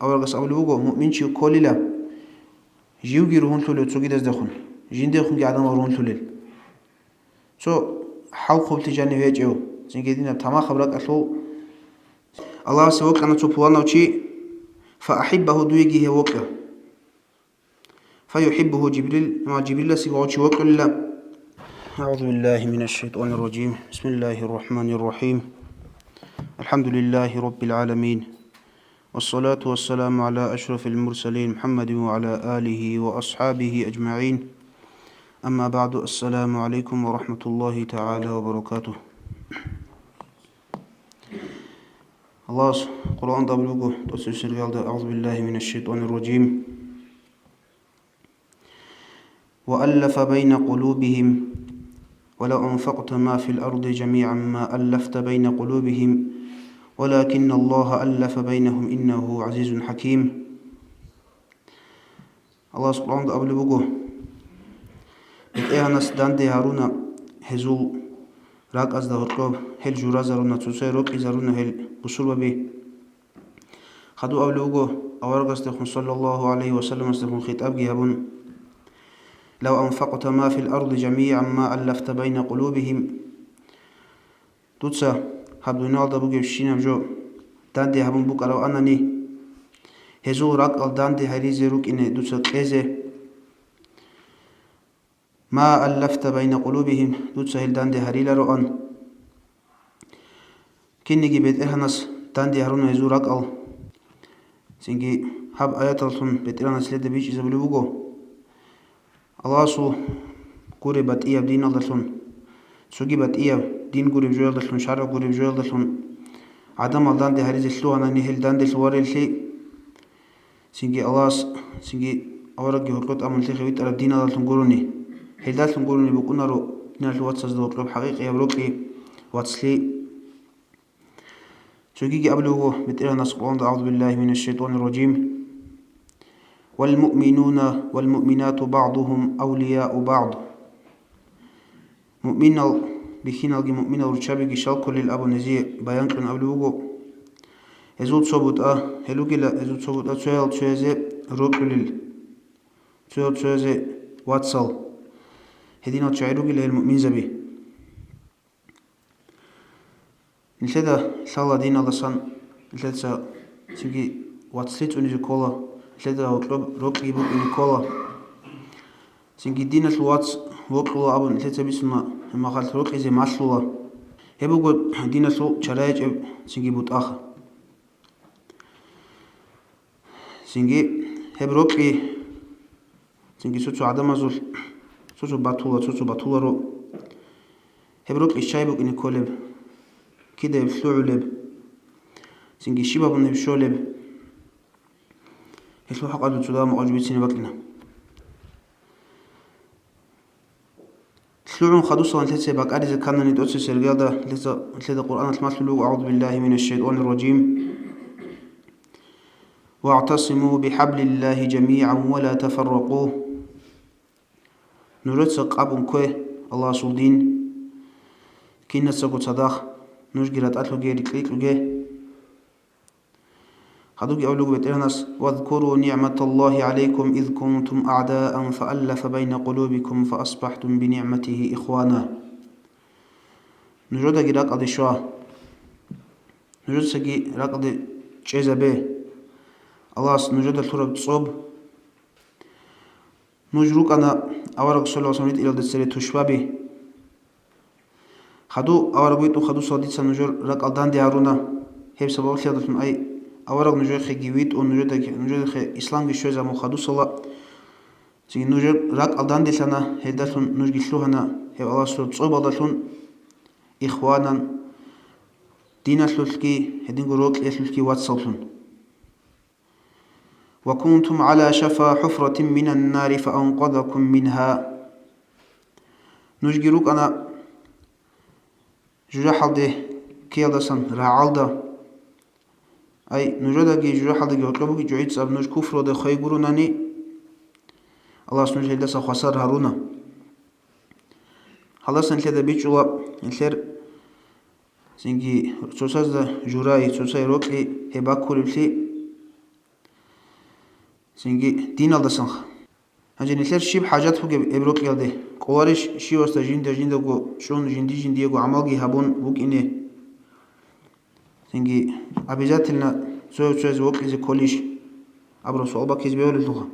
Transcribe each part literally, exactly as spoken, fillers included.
аварагас абулеб буго, муъминчи кколила, живги ругьунлъулев цогидаздехун, жиндехунги гӀадамал ругьунлъулел. Цо хӀалхублъи жанив гьечӀев, цинги гьединаб тамахаб ракӀалъул. Аллагьасе вокьана цо пуланав чи, фа ахӀиббагьу, дуеги гьев вокьа. Фа юхӀиббугьу Жибрил, ва Жибриласеги гьев чи вокьулила. أعوذ بالله من الشيطان الرجيم. بسم الله الرحمن الرحيم. الحمد لله رب العالمين. والصلاة والسلام على أشرف المرسلين محمد وعلى آله وأصحابه أجمعين. أما بعد، السلام عليكم ورحمة الله تعالى وبركاته. Аллагьас Къуръан тӀад буго, тӀоцебесеб сураялда, أعوذ بالله من الشيطان الرجيم. وألف بين قلوبهم ولو أنفقت ما في الأرض جميعا ما ألفت بين قلوبهم ولكن الله ألف بينهم إنه عزيز حكيم. Аллагьас Къуръанда абулеб буго, БетӀергьанас данде гьаруна гьезул ракӀазда гьоркьоб, гьел журазаруна, цоцай рокьизаруна гьел бусурбаби. Хадуб абулеб буго аварагасдехун, саллаллагьу гӀалайгьи ва салламасдехун хитӀабги гьабун: «Лав анфакъта ма фил арди жамигӀан ма аллафта байна къулубигьим». Дуца гьаб дуниялда бугебщинаб жо данде гьабун букӀаравани, гьезул ракӀал данде гьаризе рукӀине дуца кьезе, «Ма аллафта байна къулубигьим», дуца гьел данде гьарилароан. Кинниги БетӀергьанас данде гьаруна гьезул ракӀал. Цинги гьаб аяталлъун БетӀергьанас нилъеда бичӀчӀизабулеб буго, Аллагьасул гуреб батӀияб диналдалъун, цоги батӀияб дин гуреб жоялдалъун, шаргӀ гуреб жоялдалъун гӀадамал данде гьаризе лъугьанани гьел данделъ вареллъи, цинги Аллагьас, цинги аварагги гьоркьоб тӀамун лъихъе витӀараб диналдалъун гурони, гьелдалъун гурони букӀунаро диналъул вацазда гьоркьоб хӀакъикъияб рокьи, вацлъи. Цогиги абулеб буго БетӀергьанас Къуръанда, «АгӀузу биллагьи минаш шайтӀанир ражим. Вал муъминуна вал муъминату багӀдугьум авлияу багӀд». Муъминал бихьиналги муъминал руччабиги щал кколел абун гьезие баян кьун абулеб буго. Гьезул цо бутӀа, гьел ругела гьезул цо бутӀа цоял цоязе рокьулел, цоял цоязе вацал. Гьединал чагӀи ругел гьел муъминзаби. Нилъеда лъала диналдасан, нилъеца цинги вацлъи цӀунизе ккола, нилъеда гьоркьоб рокьи букӀине ккола. Цинги диналъул вац вокьула абун нилъеца бицуна, гьеб мехалъ рокьизе малъула. Гьеб буго диналъул чара гьечӀеб цинги бутӀаха. Цинги гьеб рокьи, цинги цо-цо гӀадамазул цо-цо батула, цо-цо батуларо. Гьеб рокьи щай букӀине кколеб, кидаяб лъугӀулеб, цинги щиб абун гьеб щолеб, гьелъул хӀакъалъулъ цо дагьаб макъ жо бицине бакӀина. ЛъугӀун хадусалан нилъеца бакӀаризе кканани тӀоцебесеб сураялда, нилъеца, нилъеда Къуръаналъ малъулеб буго, «АгӀузу биллагьи минаш шайтӀанир ражим. ВагӀтасиму бихӀаблиллагьи жамигӀан ва ла тафарракъу». Нужеца къабун ккве Аллагьасул дин кинацаго цадахъ, нужги ратӀалъуге, рикьи-рикьуге. Хадубги абулеб буго БетӀергьанас: «Вазкуру нигӀматаллагьи гӀалайкум из кунтум агӀдаан фааллафа байна къулубикум фаасбахӀтум бинигӀматигьи ихвана». Нужедаги ракӀалде щва. Нужецаги ракӀалде чӀезабе. Аллагьас нужеда лъураб цӀоб. Нуж рукӀана авараг саллаллагьу гӀалайгьи ва саллам ритӀиялда цере тушбаби. Хадув авараг витӀун хадусал дица нужер ракӀал данде гьаруна. Гьеб сабаблъиялдалъун ай авараг нужехъеги витӀун, нужеда-, нужехъе исламги щвезабун хадусала, цинги нужер ракӀал данделъана, гьелдалъун нужги лъугьана гьеб Аллагьасул цӀобалдалъун, ихванан, диналъулъги, гьединго рокьиялъулъги вацаллъун. «Ва кунтум гӀала шафа хӀуфратин минан нари фаанкъазакум мингьа». Нужги рукӀана жужахӀалде ккеялдасан рагӀалда. Ай, нужедаги жужахӀалдаги гьоркьоб бугеб жо гӀицӀаб нуж куфруялде хвей гуронани, Аллагьас нуж гьелдаса хвасар гьаруна. Гьалдасан нилъеда бичӀчӀула, нилъер цинги цоцазда журай, цоцай рокьи гьеб баккулеблъи. цинги диналдасанха. Гьанже нилъер щиб хӀажат бугеб гьеб рокьиялде? КӀоларищ щивасда жинда-жиндаго чӀун, жинди-жиндиего гӀамалги гьабун букӀине? Цинги обязательно цояв-цоязе вокьизе кколищ абураб суал баккизе бегьулелъулха.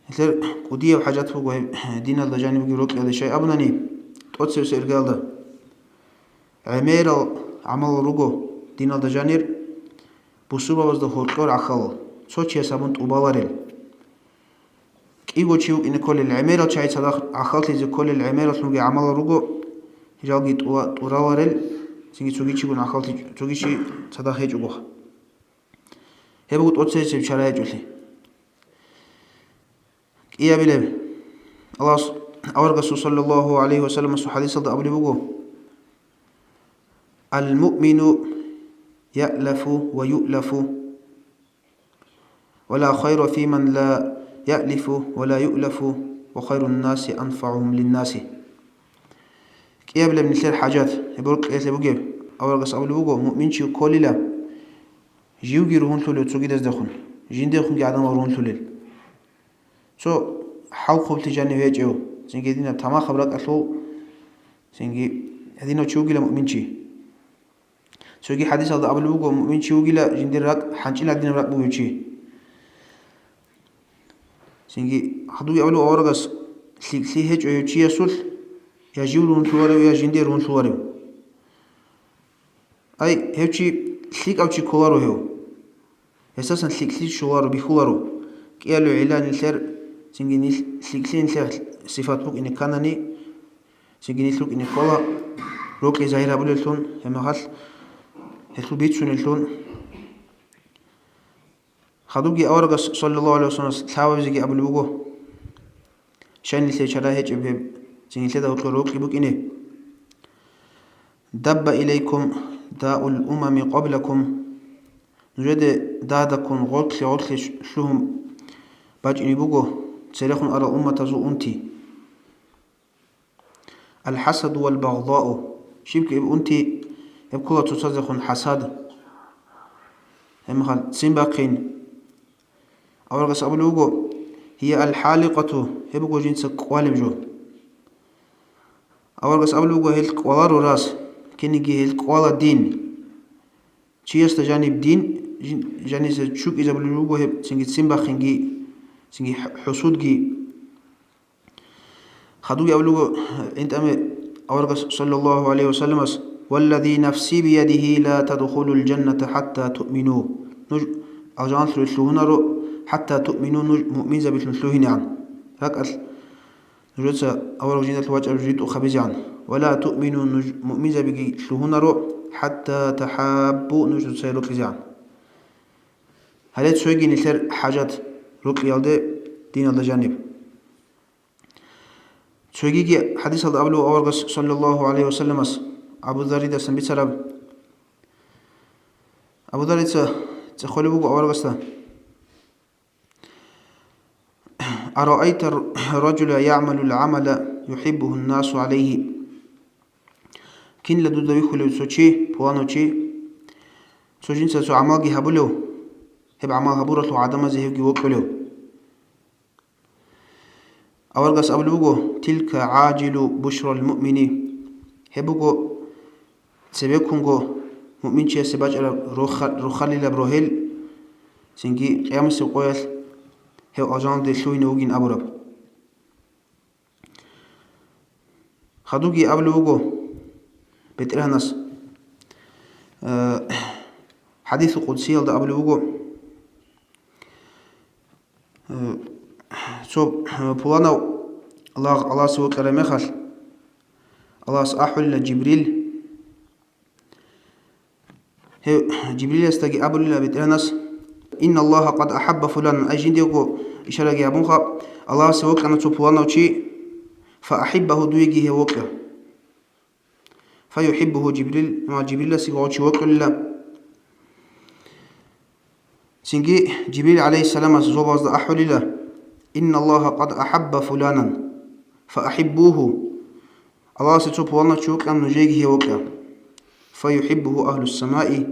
Гьелъер кӀудияб хӀажат буго гьеб диналда жаниб бугеб рокьиялде, щай абунани, тӀоцебесеб иргаялда. ГӀемерал гӀамал руго диналда жанир бусурбабазда гьоркьор гӀахьалал, цо чияс гьабун тӀубаларел. КӀиго чи вукӀине кколел, гӀемерал чагӀи цадахъ гӀахьаллъизе кколел гӀемераллъунги гӀамалал руго, жалги тӀула-, тӀураларел, цинги цоги чигун гӀахьаллъи-, цоги чи цадахъ гьечӀогоха. Гьеб буго тӀоцебесеб чара гьечӀолъи. КӀиабилеб. Аллагьас, аварагасул саллаллагьу гӀалайгьи ва салламасул хӀадисалда абулеб буго: «Ал-муъмину яълафу ва юълафу, ва ла хайра фи ман ла яълифу ва ла юълафу, ва хайрун наси анфагӀугьум линнаси». КӀиабилеб нилъер хӀажат, гьеб рокьиялъе бугеб, аварагас абулеб буго, муъминчи кколила, живги ругьунлъулев цогидаздехун, жиндехунги гӀадамал ругьунлъулел. Цо хӀалхублъи жанив гьечӀев, цинги гьединаб тамахаб ракӀалъул, цинги гьединав чи вугила муъминчи. Цоги хӀадисалда абулеб буго, муъминчи вугила жиндир ракӀ хӀанчӀил гьадинаб ракӀ бугев чи. Цинги гьадуги абулеб аварагас, лъикӀлъи гьечӀо гьев чиясулъ, я жив ругьунлъуларев, я жиндир ругьунлъуларев. Ай, гьев чи лъикӀав чи кколаро гьев. Гьесдасан лъикӀлъи щоларо, бихьуларо. КӀиялъул гӀилла нилъер, цинги нилъ-, лъикӀлъи нилъер сифат букӀине кканани, цинги нилъ рукӀине ккола, рокьи загьир гьабулеллъун, гьебмехалъ гьелъул бицунеллъун. Хадубги аварагас, саллаллагьу гӀалайгьи ва салламас, лъабабизеги абулеб буго, щай нилъее чара гьечӀеб гьеб, цин нилъеда гьоркьор рокьи букӀине. «Дабба илайкум даул умами къаблакум». Нужеде дагьдаккун гъоркье-гъоркье лъугьун бачӀине буго церехун арал умматазул унти. «Ал-хасаду вал-багъдау». Щибги гьеб унти, гьеб ккола цоцазехун хасад. Гьебмехалъ ццин бахъин. Аварагас абулеб буго: «Гьия ал-хӀаликъату», гьеб буго жинца кӀвалеб жо. Аварагас абулеб буго: «Гьел кӀваларо рас, кинниги гьел кӀвала дин». Чиясда жаниб дин, жин-, жаниса чукӀизабулеб буго гьеб, цинги ццин бахъинги, цинги хӀу-, хӀусудги. Хадубги абулеб буго гӀинтӀаме аварагас, саллаллагьу гӀалайгьи ва салламас: «Валлази нафси биядигьи ла тадхулул жанната хӀатта туъмину». Нуж алжаналъуре лъугьунаро, хӀатта туъмину, нуж муъминзабилъун лъугьинегӀан. РакӀалъ нужеца авараг жиндалъ вачӀараб жо ритӀухъабизегӀан. «Ва ла туъмину», нуж муъминзабиги лъугьунаро, хӀатта тахӀаббу, нуж цоцае рокьизегӀан. Гьале цоги нилъер хӀажат рокьиялде диналда жаниб. Цогиги хӀадисалда абулеб аварагас, саллаллагьу гӀалайгьи ва салламас, Абу Зарридасан бицараб. Абу Заррица цӀехолеб буго аварагасда: «Араайта р-, ражула ягӀмалул гӀамала юхӀиббугьун насу гӀалайгьи». Кинла дуда вихьулев цо чи, пуланав чи, цо жинца цо гӀамалги гьабулев, гьеб гӀамал гьабуралъул гӀадамазе гьевги вокьулев? Аварагас абулеб буго: «Тилка гӀажилу бушрал муъмини». Гьеб буго цебеккунго муъминчиясе бачӀараб роха-, рохалилаб рогьел, цинги къиямасеб къоялъ гьев алжаналде лъугьине вугин абураб. Хадубги абулеб буго БетӀергьанас, э, хӀадисул къудсиялда абулеб буго, э, цо, э, пуланав лагъ Аллагьасе вокьараб мехалъ, Аллагьас ахӀулила Жибрил, Гьев Жибриласдаги абулила БетӀергьанас: «Инналлагьа къад ахӀабба фуланан», ай жиндиего ишараги гьабунха, Аллагьасе вокьана цо пуланав чи, «фа ахӀиббагьу», дуеги гьев вокьа. «Фа юхӀиббугьу Жибрил», ва Жибриласеги гъов чи вокьулила. Цинги Жибрил гӀалайгьиссаламас зобалазда ахӀулила: «Инналлагьа къад ахӀабба фуланан, фа ахӀиббугьу». Аллагьасе цо пуланав чи вокьана, нужееги гьев вокьа. «Фа юхӀиббугьу агьлуссамаи»,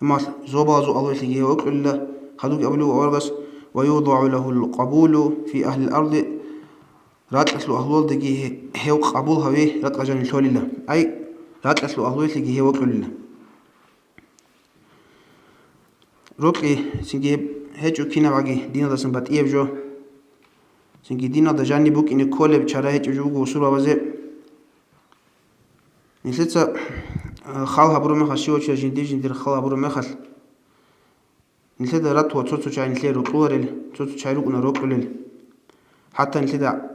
амма зобалазул агьлуялъеги гьев вокьулила, хадубги абулеб аварагас: ويوضع له القبول في أهل الأرض, ракьалъул агьлуялдаги гьев къабул гьави ракьа жанив лъолила, ай, ракьалъул агьлуялъеги гьев вокьулила. Рокьи цинги гьеб гьечӀо кинабгӀаги диналдасан батӀияб жо. Цинги диналда жаниб букӀине кколеб чара гьечӀеб жо буго бусурбабазе. Нилъеца, а, хал гьабураб мехалъ, щивав чияс жиндир-жиндир хал гьабураб мехалъ, нилъеда ратула цо-цо чагӀи нилъее рокьуларел, цо-цо чагӀи рукӀуна рокьулел. ХӀатта нилъеда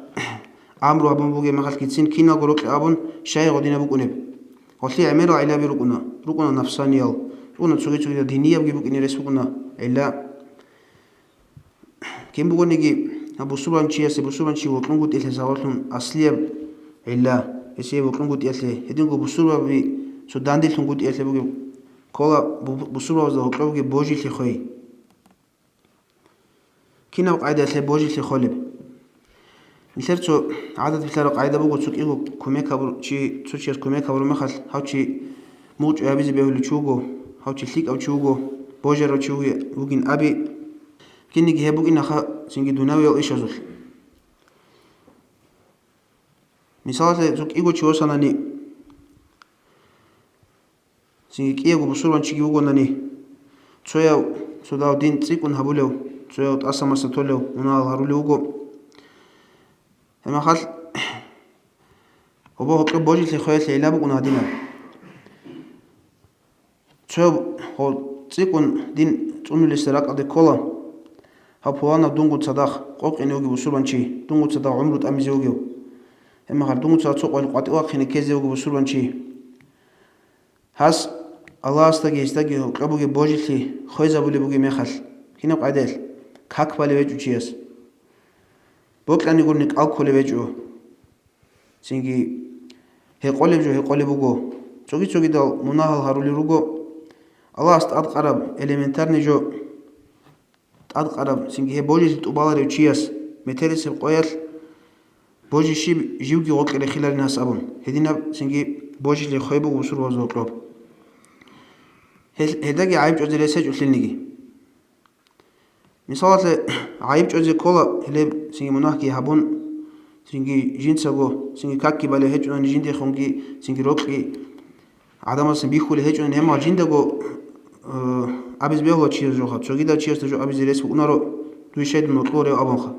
амру гьабун бугеб мехалъгицин киналго рокьи абун, щай гъодинаб букӀунеб? Гъолъие гӀемерал гӀиллаби рукӀуна, рукӀуна нафсаниял, рукӀуна цоги-цогидал диниябги букӀине рес букӀуна гӀилла. Кин бугониги, гьаб бусурбанчиясе бусурбанчи вокьунгутӀиялъе сабаблъун аслияб гӀилла, гьесие вокьунгутӀиялъе, гьединго бусурбаби цо данделъунгутӀиялъе бугеб ккола бу-, бусурбабазда гьоркьоб бугеб божилъи хвей. Кинаб къайдаялъе божилъи холеб? Нилъер цо гӀадат билъараб къайда буго, цо кӀиго кумек гьабур-, чи, цо чияс кумек гьабураб мехалъ, гьав чи мугъчӀвай гьабизе бегьулев чи вуго, гьав чи лъикӀав чи вуго, божарав чи вуги-, вугин аби, кинниги гьеб букӀинаха цинги дунявиял ишазулъ. Мисалалъе, цо кӀиго чи восанани, цинги кӀиявго бусурбанчиги вугонани, цояв цо дагьав дин цӀикӀкӀун гьабулев, цояв тӀаса-маса толев, мунагьал гьарулев вуго. Гьеб мехалъ, гьобо-гьоркьоб божилъи хвеялъе гӀилла букӀуна гьадинаб. Цо гьо-, цӀикӀкӀун дин цӀунулесда ракӀалде ккола, гьав пуланав дунго цадахъ къокъине вугев бусурбанчи, дунго цадахъ гӀумру тӀамизе вугев. Гьеб мехалъ дунго цадахъ цо къоялъ къватӀив вахъине ккезе вугев бусурбанчи. Гьас Аллагьасдаги гьесдаги гьоркьоб бугеб божилъи хвезабулеб бугеб мехалъ, кинаб къайдаялъ? Как балев гьечӀо чияс. Бокьани гурони кӀал кколев гьечӀо. Цинги гьекъолеб жо гьекъолеб буго. Цоги-цогидал мунагьал гьарулел руго. Аллагьас тӀадкъараб элементарный жо тӀадкъараб, цинги гьеб божилъи тӀубаларев чияс метерисеб къоялъ божи щиб живги гъоркье рехиларин гьас абун, гьединаб цинги божилъи хвей буго бусурбабазда гьоркьоб. Гьел-, гьелдаги гӀайиб чӀвазе рес гьечӀо лъилниги. Мисалалъе, гӀайиб чӀвазе ккола, гьелеб цинги мунагьги гьабун, цинги жинцаго, цинги какги балев гьечӀунани жиндехунги, цинги рокьи гӀадамаздасан бихьулел гьечӀунани, гьеб мехалъ жиндаго, э, абизе бегьула чияс жоха, цогидал чиясда жо абизе рес букӀунаро, дуе щай дун вокьуларев абунха.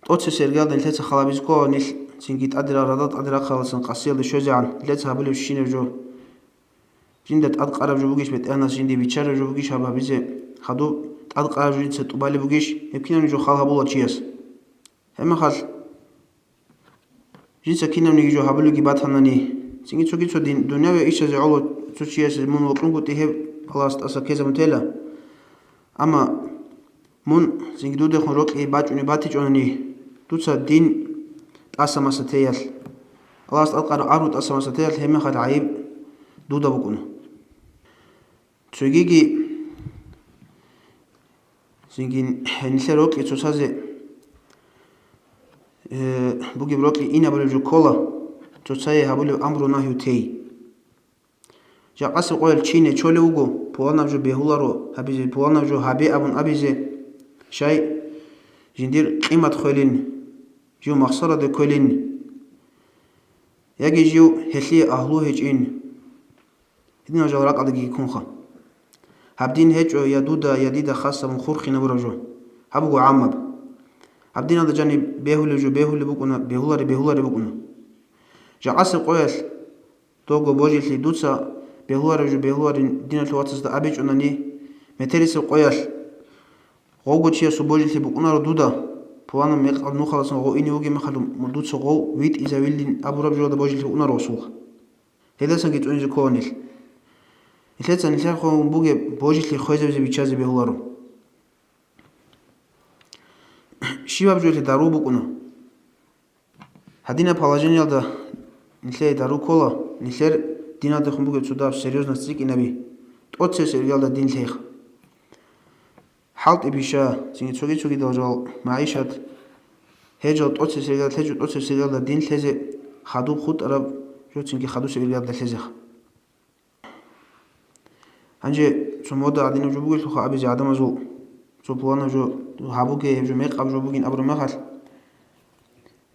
ТӀоцебесеб иргаялда нилъеца хал гьабизе ккола, нилъ цинги тӀаде ра-, радал тӀаде рахъаралдасан къасиялде щвезегӀан, нилъеца гьабулеб щинаб жо. Жинда тӀадкъараб жо бугищ, БетӀергьанас жинде биччараб жо бугищ гьаб гьабизе, хадуб тӀадкъараб жо жинца тӀубалеб бугищ, гьеб кинабниги жо хал гьабула чияс. Гьеб мехалъ жинца кинабниги жо гьабулебги батанани, цинги цоги цо дин, дунявияб ишазе гӀоло цо чиясе мун вокьунгутӀи гьеб Аллагьас тӀаса ккезабун тела. Амма мун цинги дудехун рокьи бачӀунеб батичӀонани, дуца дин тӀаса-маса теялъ, Аллагьас тӀадкъараб амру тӀаса-маса теялъ, гьеб мехалъ гӀайиб дуда букӀуна. Цогиги цинги нилъер рокьи цоцазе, э, бугеб рокьи инабулеб жо ккола, цоцае гьабулеб амру-нагью тей. Жакъасеб къоялъ чи нечолев вуго, пуланаб жо бегьуларо гьабизе, пуланаб жо гьабе абун абизе, щай жиндир къимат хвелин, жив махсараде кквелин, яги жив гьелъие агьлу гьечӀин. Гьединал жал ракӀалдаги ккунха. Гьаб дин гьечӀо я дуда, я дида хас абун хурхинабураб жо. Гьаб буго гӀаммаб. Гьаб диналда жаниб бегьулеб жо бегьулеб букӀуна, бегьулари бегьулари букӀуна. Жакъасеб къоялъ дого божилъи дуца бегьулареб жо бегьуларин диналъул вацасда абичӀунани, метерисеб къоялъ гъовго чиясул божилъи букӀунаро дуда, пуланаб мекъаб нухаласан гъов ине вугеб мехалъ дуца гъов витӀизавилин абураб жоялда божилъи букӀунаро гъосулха. Гьелдасанги цӀунизе ккола нилъ. Нилъеца нилъехун бугеб божилъи хвезабизе биччазе бегьуларо. Щибаб жоялъе дару букӀуна. Гьадинаб положениялда нилъее дару ккола, нилъер диналдехун бугеб цо дагьаб серьёзно цӀикӀкӀинаби, тӀоцебесеб иргаялда дин лъеха. ХӀалтӀи биша, цинги цоги-цогидал жал, магӀишат, гьел жал тӀоцебесеб иргаялда лъезе, тӀоцебесеб иргаялда дин лъезе, хадуб хутӀараб жо цинги хадусеб иргаялда лъезеха. Гьанже цо мода гӀадинаб жо бугелъулха абизе гӀадамазул, пуланаб жо гьабуге, гьеб жо мекъаб жо бугин абураб мехалъ,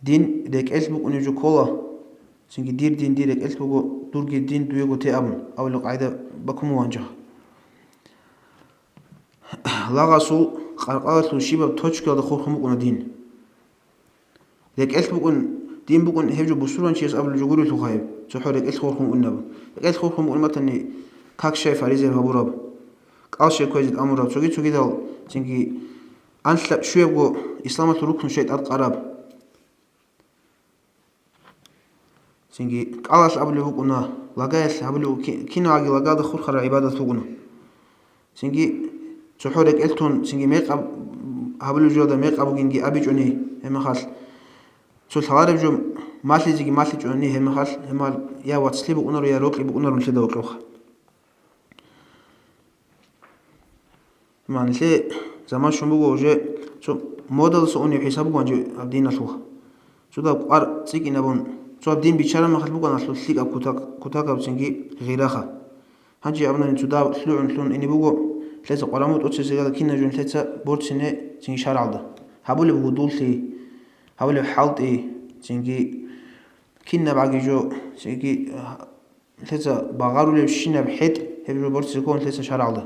дин рекӀелъ букӀунеб жо ккола, цинги дир дин дир рекӀелъ буго, дурги дин дуего те абун, абулеб къагӀида бакумуланчӀо. Лагъасул къаркъалалъул щибаб точкаялда хурхун букӀуна дин. РекӀелъ букӀун, дин букӀун гьеб жо бусурбанчияс абулеб жо гурелъулха гьеб, цохӀо рекӀелъ хурхун унеб. РекӀелъ хурхун букӀун батани, как щай фаризеяр гьабураб, кӀал щай кквезе тӀамураб, цоги-цогидал, цинги анлъаб щуябго исламалъул рукну щай тӀадкъараб. Цинги кӀалалъ абулеб букӀуна, лагаялъ гьабулеб бу-, ки-, киналги лагалда хурхарал гӀибадат букӀуна. Цинги цохӀо рекӀелъ тун, цинги мекъаб гьабулеб жоялда мекъаб бугинги абичӀони гьеб мехалъ, цо лъалареб жо малъизеги малъичӀони гьеб мехалъ, гьеб мехалъ я вацлъи букӀунаро, я рокьи букӀунаро нилъеда гьоркьохъ. Ман, нилъее заман щун буго уже цо модалъуса унеб хӀисаб бугоан жо гьаб диналъулъ. Цо даб кӀвар цӀикӀкӀинабун, цо гьаб дин биччараб мехалъ букӀаналъул лъикӀаб кутак-, кутакаб цинги гъираха. Гьанже абунани цо даб лъугӀун лъун ине буго, лъеца къвараму тӀоцесегала кинаб жо лъеца борцине цинги шаргӀалда. Гьабулеб гьудуллъи, гьабулеб хӀалтӀи, цинги кинаб гӀаги жо, цинги лъеца багъарулебщинаб хӀетӀ, гьеб жо борцизе ккола лъеца шаргӀалда.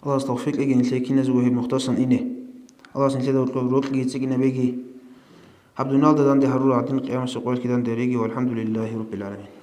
Аллагьас тавфикъ кьеги нилъее киназего гьеб нухдасан ине. Аллагьас нилъеда гьоркьоб рокьиги цӀикӀкӀинабеги. Гьаб дуниялда данде гьарурал гӀадин, къиямасеб къоялъги данде гьареги. Валхамдулиллагьи раббил гӀаламин.